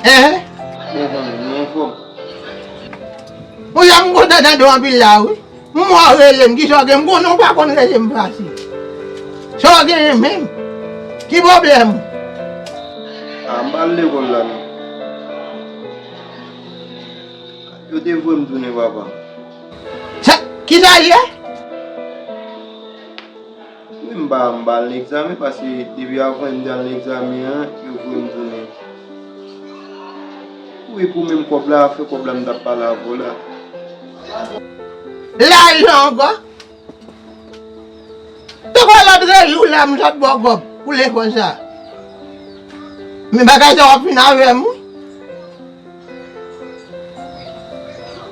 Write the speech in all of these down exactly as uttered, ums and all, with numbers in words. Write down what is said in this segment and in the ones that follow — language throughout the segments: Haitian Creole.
Enhen. Bon, bon, nou anfòm. Monchè, m kontan tande w anpil la, wi. M wè w rele m, kisa w gen? M konnen w pa konn rele m fasil. Sa w genyen menm? Ki pwoblèm ou? A, m pa al lekòl la, non. Yo te voye m tounen, papa. Sa, kisa l ye? Wi, m pa, m pa al nan egzamen, paske depi avan m te al nan egzamen an, yo voye m tounen. Wi, pou menm kòb la, afè kòb la m t ap pale avè w la. Lajan ankò? Tankou lòt jou la, m sot ba w kòb pou lekòl sa. Men bagay sa w ap fin avè m, wi.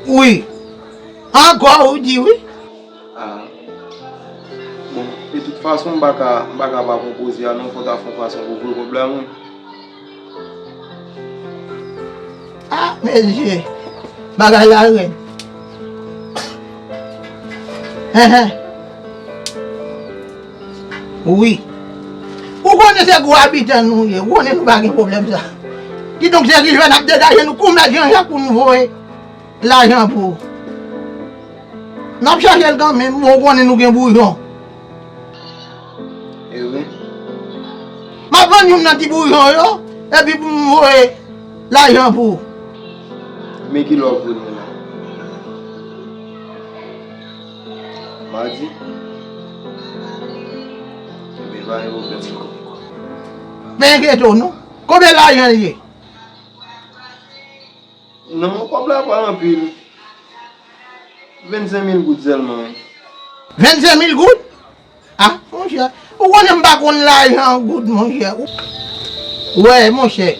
Wi. Ankò, ou di wi. Ah. Bon, de tout fason, m pa ka, m pa ka pa konpoze a non, fò w ta fè yon fason pou voye kòb la, mwen. Ah, mesye, bagay la rèd. Enhen. Wi. Ou konnen se gwo abitan nou ye, ou konnen nou pa gen pwoblèm sa. Kidonk, se ki fè n ap degaje nou kou mèt Jan Jak pou nou voye lajan pou ou. N ap chache l kanmenm, bon, ou konnen nou gen bouyon. E wi. M ap vann youn nan ti bouyon yo, epi pou m voye lajan pou ou. Men kilè w ap voye mwen la? Madi? Ebyen, pa gen pwoblèm non. Pa enkyete w non. Konbyen lajan l ye? Non, kòb la pa anpil. Vennsenk mil goud sèlman, wi. Vennsenk mil goud? Ah, monchè, ou konnen m pa konn lajan goud, monchè. Ou, wè, monchè.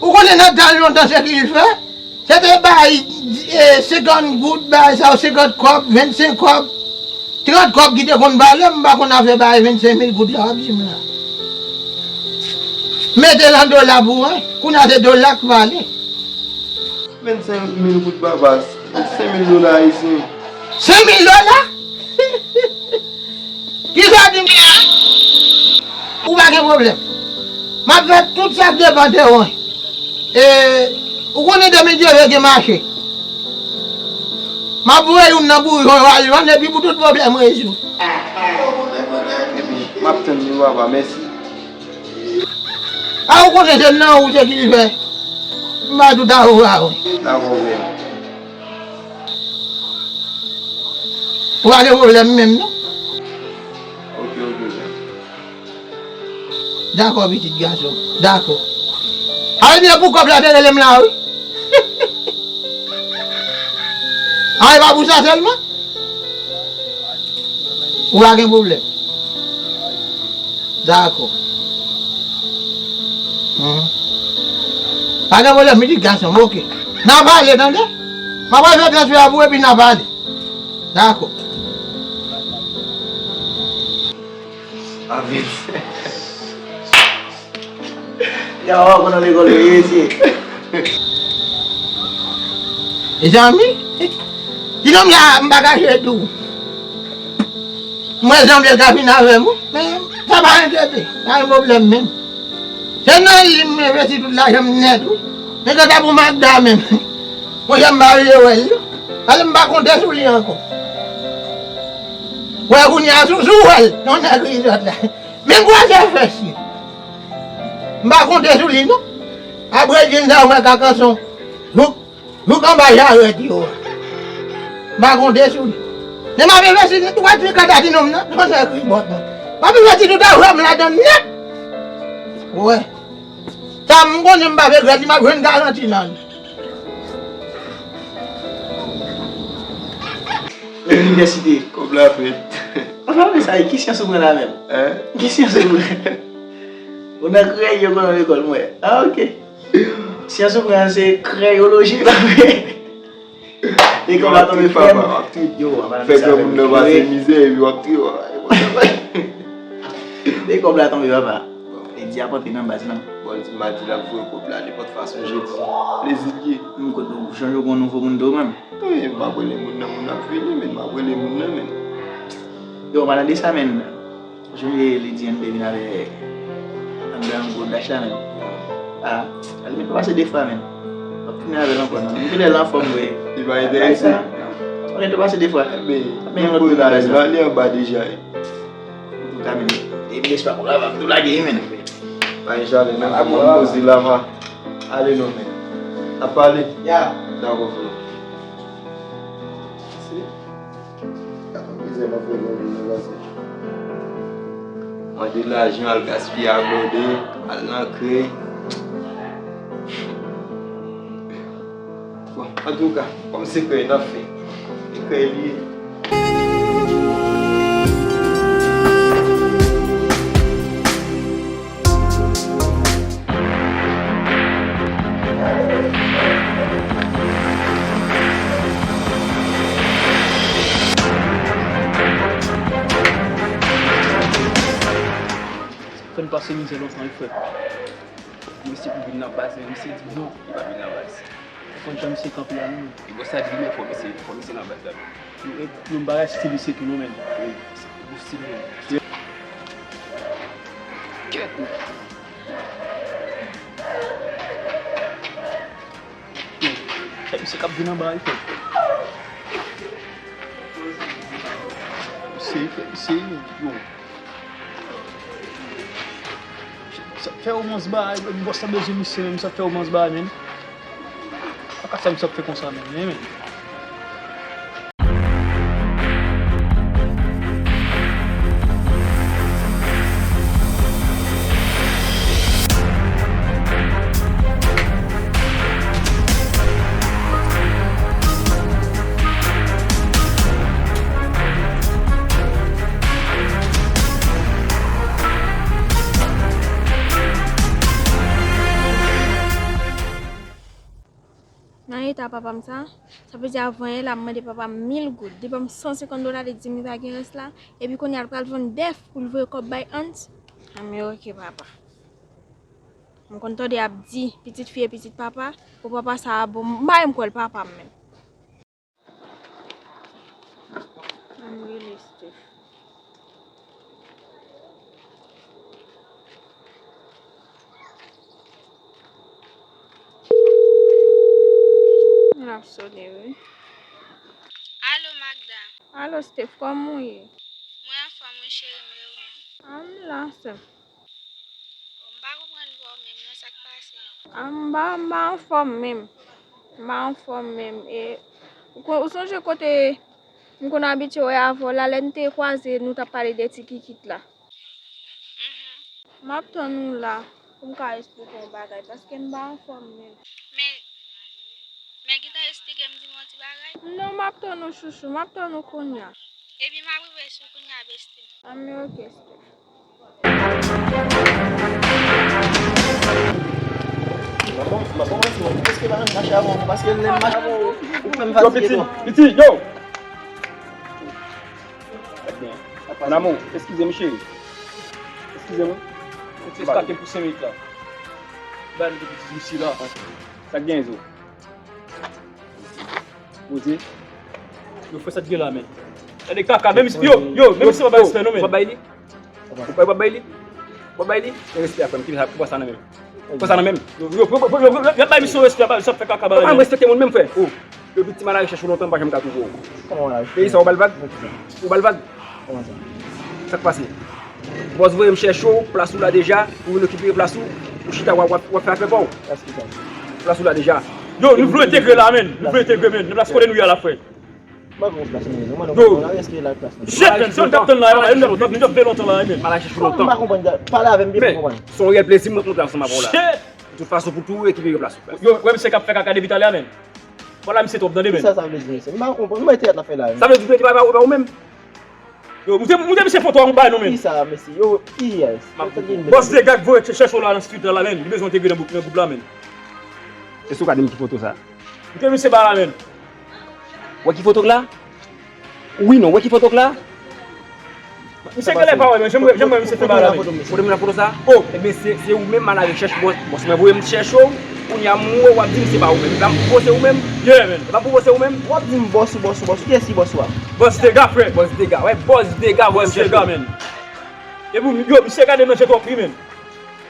Ou konnen nan tan lontan se ki l fè? Se te bay, e, senkant goud, bay sa yo senkant kòb, vennsenk kòb, trant kòb ki te konn pale, m pa konn afè bay vennsenk mil goud la, w ap di m la. Mete l an dola pou mwen, kounye a se dola k pale. Vennsenk mil goud papa, senk mil dola ayisyen. Senk mil dola? Kisa w di m? Ou pa gen pwoblèm. M ap fè tout sa k depann de mwen. E, ou konnen demen Dye vle gen mache. M ap voye youn nan bouyon yo al vann epi pou tout pwoblèm rezoud. Epi, m ap tann li papa, mèsi. A, ou konnen se nan ou se ki l fè. M ba tout a ou a ou. Dakò, frè m. Ou pa gen pwoblèm menm, non? Ok, ok, frè m. Dakò, pitit gason. Dakò. A, ebyen, pou kòb la te rele m la, wi. A, e pa pou sa sèlman? Ou pa gen pwoblèm. Dakò. Mhm. Pa gen pwoblèm, pitit gason m, ok. N a pale, tande? M ap fè transfè a pou ou, epi n a pale. Dakò. Avèt. Ya, w ap nan lekòl yo ye, mesye. Mezanmi, ti nonm sa, m pa kache di w. M wè janm l ka vin avè m, wi. Men, sa pa enkyete, pa gen pwoblèm menm. Se nan li m envesti tout lajan m nèt, wi. Men kanta pou Magda menm, monchè, m pa vle wè l, non. Paske m pa konte sou li ankò. Wè, kounye a, si w, si w wè l, yon nèg rizòt la. Men kwaze fès li. M pa konte sou li, non. Apre djin sa, w wè kakanson. Jouk, jouk anba jarèt yo a. M pa konte sou li. Men m ap envesti tout, w wè ti kanta ti nonm nan, yon nèg rizòt, non. M ap envesti tout lajan m ladan l nèt. Wè. Sa m konnen m pa regrèt li, m ap jwenn garanti nan li. Inivèsite. Kòb la fèt. Anfen, men sa, ki syans ou pran la menm? Hein? Ki syans ou pran? Ou nan kreyòl yo konn lekòl, mwen. Ah, ok. Syans ou pran, se kreyoloji la, mwen. E kòb la tonbe, frè m. W ap tripe. Yo, w ap pale de sa, frè m. Fè granmoun nan pase mizè, epi w ap tripe. E kòb la tonbe, papa. Bon. Lady ap antre nan baz lan. Bon, li di m a di l ap voye kòb la nenpòt fason jodi. Plezi l ye. M kote w chanje w gon nouvo moun tou, menm. Wi, m ap rele moun nan, moun ap vini, men m ap rele moun nan, men. Yo, w pa tande sa, men. Jodi, Lady N te vin avè anndan gwo dach la, men. Ah, li mèt pase de fwa, men. W ap tounen avè l ankò, non? M genlè l anfòm vre. Li pa enterese. Li mèt pase de fwa. Men, men yon lòt moun nan baz la. Li anba deja. Antouka, men, e m espè pou la va tou lage, men. Pa gen chalè nan kò m, poze la va. Ale non, men. N ap pale? Ya. Dakò, frè. Mizè m ap fè nan vil nan, pase. Mande lajan, al gaspiye a blòdè, al nan krèy. Bon, antouka, kòm se krèy n ap fè, e krèy li ye. Fè n pase mizè lontan wi, frè. Mesye pou vin nan baz, men misye di non, li pa vin nan baz. Ou konn jan misye kanpe a, non? E bò sa di men fò misye, fò misye nan baz la. Yo, e, yo bagay stil misye tou, non, men. Wi, se gwo stil, men. Kèt, men. Yo, kèt misye k ap vin anba, wi, frè. Misye, frè, misye, yo. Sa fè romans ba, bòs la bezwen misye menm, sa fè romans ba, men. Kaka sa misye ap fè konsa menm, men, men. Nan eta papa m sa, sa vle di avan yè la m mande papa m mil goud, li ban m san senkant dola, li di m li pa gen rès la, epi kounye a l pral vann bèf pou l voye kòb bay Hans. An men oke papa. M konn tande y ap di pitit fi e pitit papa, pou papa sa a bon, m pa menm kwè l papa m menm. Ann rele Steph. L ap sone wi. Alo, Magda. Alo, Steph, kòman w ye? Mwen anfòm wi, cheri m, e ou menm? A, m la, sè m. M pa konprann vwa w menm non, sa k pase? A, m pa, m pa anfòm menm. M pa anfòm menm. E, ou ko-, ou sonje kote m konn abitye wè avè w la, lè n te kwaze, nou t ap pale de ti kikit la? Mhm. M ap tann ou la pou m ka esplike w yon bagay, paske m pa anfòm menm. Men, men gentan esplike m, di m yon ti bagay? Non, m ap tann ou, chouchou, m ap tann ou kounye a. Epi m ap rive sou kounye a, besti. Anben, oke, Steph. Yo, piti, piti, yo! Mon amour, excusez-moi, chérie. Excusez-moi. Ou te eskate pou senk minit la. Ba nou de piti mesye la. Sa k gen, Zo? Poze. Yo, fè sa t gen la, men. Gade kaka, menm yo, yo, menm si w pa bay respè non, men. W ap bay li? W ap bay li? W ap bay li? Gen respè a frè m, ki sa, pran sa nan men m. Pran sa nan men m. Yo, yo, yo, yo, yo, yo, yo bay misye respè, pa, sa fè kaka ba. Ou pa respekte moun menm, frè. Oh. Yo, tout ti malari chèche w lontan, m pa janm ka twouve w. Kòman malari? Peyi sa, ou ba l vag? Ou ba l vag? Kòman sa? Sa k pase? Bòs voye m chèche w, plas ou la deja, ou vin okipere plas ou, ou chita w ap, w ap, w ap fè afè pa w. Plas ki sa? Plas ou la deja. Yo, nou vle entegre la, menn. Nou vle entegre, menn. Nan plas kote nou ye a la, frè. M pa konn plas nou ye, non, mwen, nou konn la, èske la plas nou? Shit, menn, se nou t ap tann la, menn, nou t ap vle lontan la, menn. M al chèche w lontan. M pa konprann, pale avè m byen pou m konprann. Men, se yon reyèl plezi m rankontre ansanm avè w la. Shit! De tout fason, pou tou rekipere plas ou, frè. Yo, wè misye k ap fè kaka depi talè a, menn. Vwala, misye twòp tande, menn. Kisa sa vle di, mesye? M pa konprann. Mwen te ap fè la, menn. Sa vle di w te pa, pa, pa ou menm? Yo, moute, moute misye foto a, yon bagay non, menn. Kisa, mesye? Yo, yes. Bòs de gag voye chèche w la nan street la, menn. Li bezwen entegre nan gwoup, nan gwoup la, menn. Èske w ka di m ki foto sa? Moute misye ba la, menn. Wè ki foto k la? Wi non, wè ki foto k la? Misye genlè pa wè, men jan m wè, jan m wè misye fè bagay la, men. Foto m nan foto sa? Oh, ebyen, se, se ou menm, m al a rechèch bòs, bòs mwen voye m chèche w. Kounye a m wè w ap di m se pa ou menm. Epa m pwouve w se ou menm? Yeah, man. Epa m pwouve w se ou menm? W ap di m bòs ou, bòs ou, bòs ou. Kiyès ki bòs ou a? Bòs Dega, frè. Bòs Dega, wè, bòs Dega voye m chèche w. Bòs Dega, man. Epi, yo, misye gade m nan je twòp, wi, man.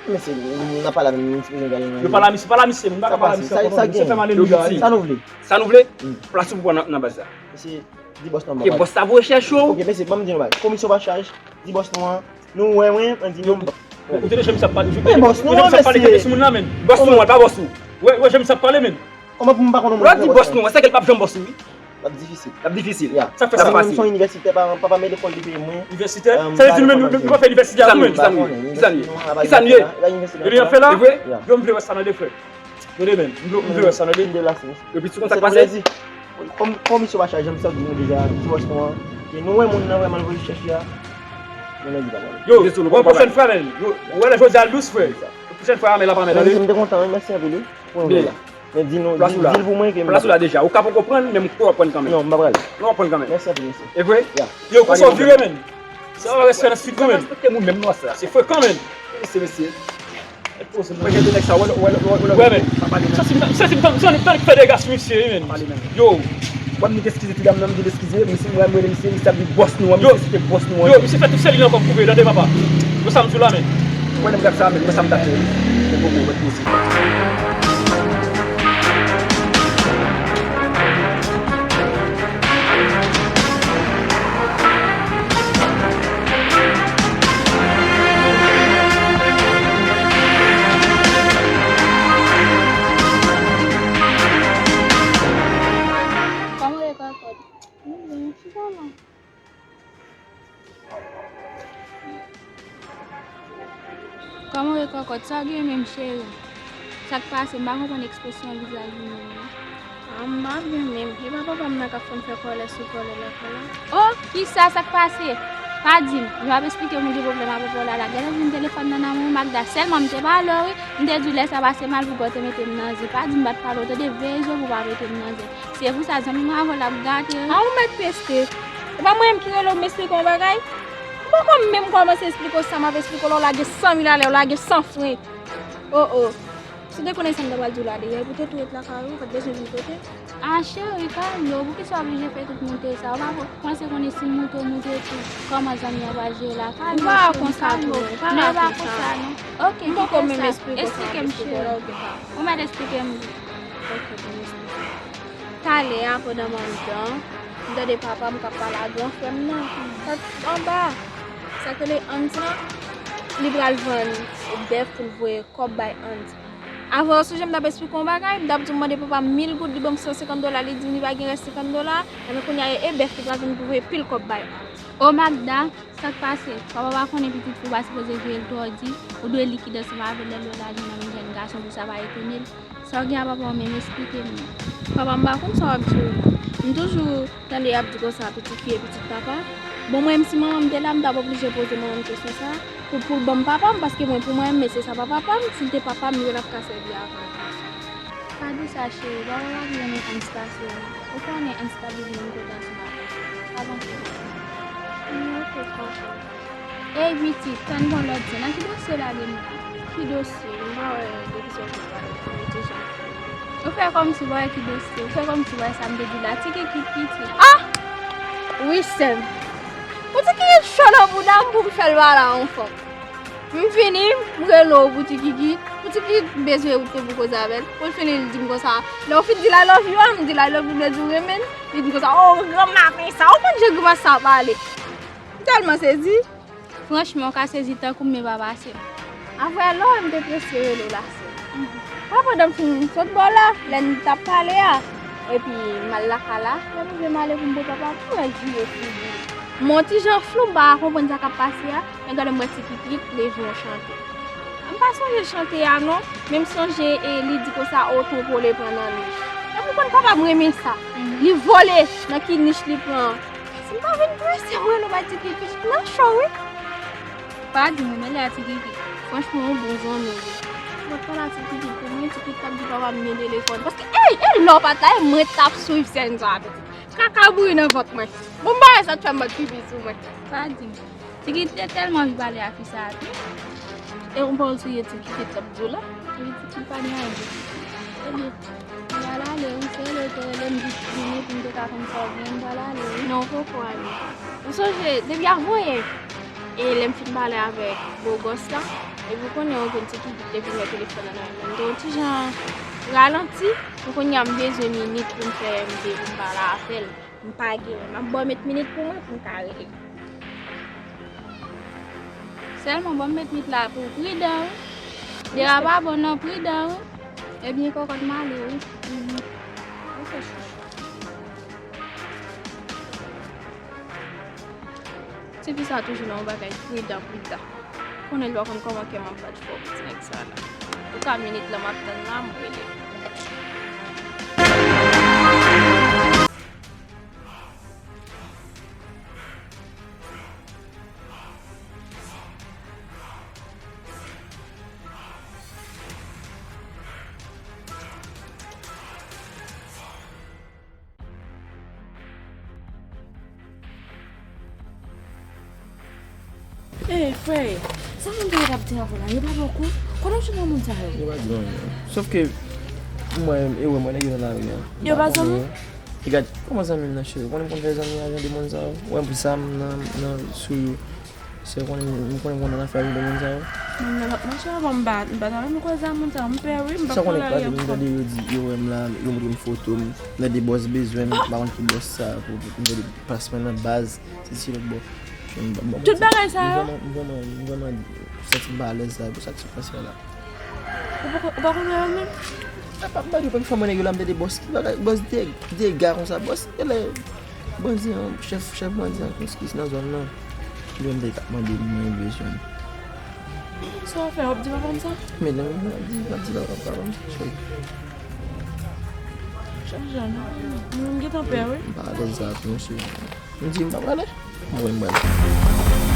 Mesye, n ap pale avè m, misye bezwen gade m nan je. Yo pale a misye, pale a misye, m pa ka pale a misye ankò non, misye fè m ale nan je. Sa nou vle? Sa nou vle? Plas ou pou pran nan, nan baz la. Mesye, di bòs nou an. Ke bòs la voye chèche w. Ok, mesye, ban m di nou bagay. Komisyon pa chaj, di bòs nou an. Nou wè mwen, mwen di nou. Ou tande jan misye ap pale? Men bòs nou an, mesye. Tande jan misye ap pale, tande sou moun la, men. Bòs nou an, pa bòs ou. Wè, wè jan misye ap pale, men. Kòman pou m pa konn yon moun ki fè bòs nou an? Lè w di bòs nou an, se ke l p ap janm bòs ou, wi. L ap difisil. L ap difisil. Ya. Sa k fè sa pase? Mwen menm, m se yon inivèsitè, pa, papa m e lekòl li peye mwen. Inivèsitè? Sa vle di nou menm, nou, nou pa fè inivèsite a tou menm? Kisa nou ye? Kisa nou ye? Kisa nou ye? Yo, m vle wè sa nan de frè. Tande men, m vle, m vle wè sa nan de. Epi tou konn sa k pase? Komisyon pa chaj, jan m sa di nou deja, divòs nou an. E nou wè moun nan vrèman l voye chèche a. Nou nan di pa pale. Yo, pwòchèn fwa, men. Yo, ou wè lè jodi a l dous, frè. Pwòchèn fwa, amè l ap amè, tande. M te kontan, wi, mèsi anpil, wi, pou nou la. Men di nou, di, di l pou mwen ke m. Plas ou la deja. Ou ka poko pran l, men m kwè w ap pran l kanmenm. Non, m pa pral. Non, w ap pran l kanmenm. Mèsi anpil, mesye. E vre? Ya. Yo, konsa w vire, men. Sa va reste nan street, men. Respekte moun menm, non, sa. Se frekan, men. Mesye, mesye. Mwen gen de nèg sa, wè, wè, wè, wè, wè. Wè, men. Santi m, santi m, santi m fè dega sou misye, wi, men. Yo. Wè, m di eskize ti dam nan, m di eskize, misye, mwen, mwen, misye, misye ap di bòs nou an, misye se te bòs nou an. Yo, misye fè tout sèl li nan kòm koupe, tande papa. Yo, sa m di w la, men. Wè, nèg la sa, men, mwen, sa m ta fè, wi. Se bon, bon, mwen, misye. Kòman w ye, kòkòt? Mwen byen, chita la. Kòman w ye, kòkòt? Sa w gen menm, cheri? Sa k pase? M pa konprann ekspresyon vizaj ou menm nan. A, m pa byen menm. E pa papa m nan k ap fè m fè kòlè sou kòlè lakay la. O, kisa, sa k pase? Pa di m. Yo ap esplike m ou gen pwoblèm avè papa w la. Gade vin telefòn nan nan men w, Magda. Sèlman m te pale w, wi. M te di w lè sa pase mal pou gòte mete m nan zen. Pa di m pa t pale w, tande, veye je w pou w pa mete m nan zen. Se pou sa zanmi mwen avè w l ap gate wi. A ou mèt peste. E pa mwen menm ki rele w m esplike w yon bagay? M poko menm kòmanse esplike w sa m ap esplike w la w lage san mil alè, w lage san fren. O o. Si w te konnen sa m ta pral di w la deyè, pou te tou ret lakay ou, ou pa t bezwen vin kote. A cheri, kalme w, poukisa w oblije fè tout moute sa? Ou pa panse konnen si m moute w moute tou, kòman zanmi an pral jere la? Kalme w cheri, kalme w. Non, e pa konsa non. Ok, kite sa. Esplike m cheri. Ou mèt esplike m. Ok, bon, esplike. Talè a, pandan m anndan, m tande papa m k ap pale a gran frè m nan, k anba. Sa k rele Hans lan, li pral vann bèf pou l voye kòb bay Hans. Avan w sonje m t ap esplike w yon bagay, m t ap di w m mande papa m mil goud, li ban m san senkant dola, li di m li pa gen rès senkant dola, enben kounye a e bèf li pral vann pou voye pil kòb bay Hans. O Magda, sa k pase? Papa pa konnen pitit fi w pa sipoze jere l tòdi, ou dwe likid ansanm avè l lè l wè lajan nan men jèn gason pou sa pa etone l. Sa w gen a papa w menm, esplike m non. Papa m pa konn sa w ap di yo la. M toujou tande y ap di konsa pitit fi e pitit papa. Bon mwen menm si manman m te la m t ap oblije poze manman m kesyon sa pou, pou l ban m papa m paske mwen pou mwen menm se sa pa papa m, si l te papa m yo l ap ka sèvi avan l konsa. Pa di sa cheri, papa pa vle renmen Hans pase w non. Ou konnen Hans pa vle vin menm kote ansanm avè w. Pa gen pwoblèm. Hm, ok, kòkòt. Ey pitit, tann gon lòt zen, nan ki dosye w lage m la? Ki dosye? M pa wè de kisa w vle pale la, men ti jan. Ou fè kòmsi w pa wè ki dosye, ou fè kòmsi w pa wè sa m te di w la, ti kikit pitit. Ah! Wi sè m. Ou ti kikit cho nan bouda m pou m fè l pale a yon fanm. M vini, m rele w pou ti kikit. Pou ti kikit bezwen ou te pou koze avè l. Pou l fini, l di m konsa, lè w fin di l I love you a, m di l I love you, m vle di w renmen l. Li di m konsa, o, granmaten sa, ou konn jan grimas sa ap pale. M tèlman sezi. Franchman, ou ka sezi tankou m, men pa pase m. Apre lè w wè m te prese rele w la, sè m. Pa pandan m fin sot bò la, lè n t ap pale a, epi m al lakay la, lè m rive m ale pou m bo papa m, m wè l vire figi l. M yon ti jan flou, m pa ka konprann sa k ap pase a, men gade m wè ti kikit leve yon chante. M pa sonje chante a non, men m sonje e li di konsa, o, tonpo l pran nan nich. Epi w konn papa m renmen sa. Li vole nan ki nich li pran an. Si m pa vin prese m rele w bay ti kikit nan cho wi. Pa di m renmen l a ti kikit. Franchman ou bon zanmi wi. Ou pa t pale a ti kikit pou mwen, ti kikit t ap di papa m gen telefòn. Paske ey, e lè w pa t la, e mwen t ap swiv sèn sa a pitit. Kaka bouri nan vant mwen. Bon, bagay sa t fè m bat pipi sou mwen. Pa di m. Tiki te tèlman anvi pale a fi sa a tou. E yon pawòl serye Tiki te t ap di w la. Li di ki pa gen anyen. Ebyen, m pral ale wi, se lè w te rele m vini pou m te ka konn sa w gen, m pral ale wi. Non, ou poko ale. Ou sonje, depi avan yè, e lè m fin pale avèk bo gòs la, epi ou konnen ou konn Tiki te vin wè telefòn nan nan men m. Donk, ti jan ralanti, pou kounye a m bezwen minit pou m fè m de pou m pale avè l. M pa genyen. M ap ba w met minit pou mwen pou m ka rele. Sèlman ban m met minit la pou w pridan wi. Dera pa bon non, pridan wi. Ebyen kòkòt m ale wi. Mhm. Ti fi sa toujou nan yon bagay pridan, pridan. Konnen l pa konn kòman kè m ap bat fò pou ti nèg sa la. Antouka minit la m ap tann la, m rele. Ey, frè, sa moun sa yo t ap di avè w la, yo pa ba w kou? Kote w jwenn moun sa yo? Yo pa di anyen. Sòf ke, mwen, e wè mwen, nèg yo nan lari a. Yo pa zanmi w? E gad, kòman zanmi m nan, cheri? Ou konnen m konn fè zanmi a jan de moun sa yo? Ou wè m pou sa m nan, nan sou yo. Se konnen, m konnen m konn nan afè jan de moun sa yo. Moun nan ap mache avan m pa, m pa ta renmen kwaze a moun sa yo, m pè wi, m pa pran lari ankò. Sa konnen, m tande yo di, yo wè m la, yo montre m foto m, m tande bòs bezwen m, m pa konn ki bòs sa, pou, pou, m tande plas mwen nan baz. Se ti lòt bò. Tout bagay sa yo? M vrèman, m vrèman, m vrèman santi m pa alèz la, pou sa k sot pase a la. Ou pa, ou pa konn wè yo menm? Sa pa m bagay, pa m fè mwen nèg yo la, m tande bòs, ki bagay, bòs de, dega konsa, bòs, elè, bandi an, chèf, chèf bandi an, konskis nan zòn nan. Li menm te k ap mande m mwen bezwen. Sa w fè, w ap di papa m sa? Men non, m ap di, m ap di papa, papa m sa, cheri. Chak jan, non. Mwen m gentan pè, wi. M pa alèz la, non, cheri. M di m pa prale. Mwen, mwen.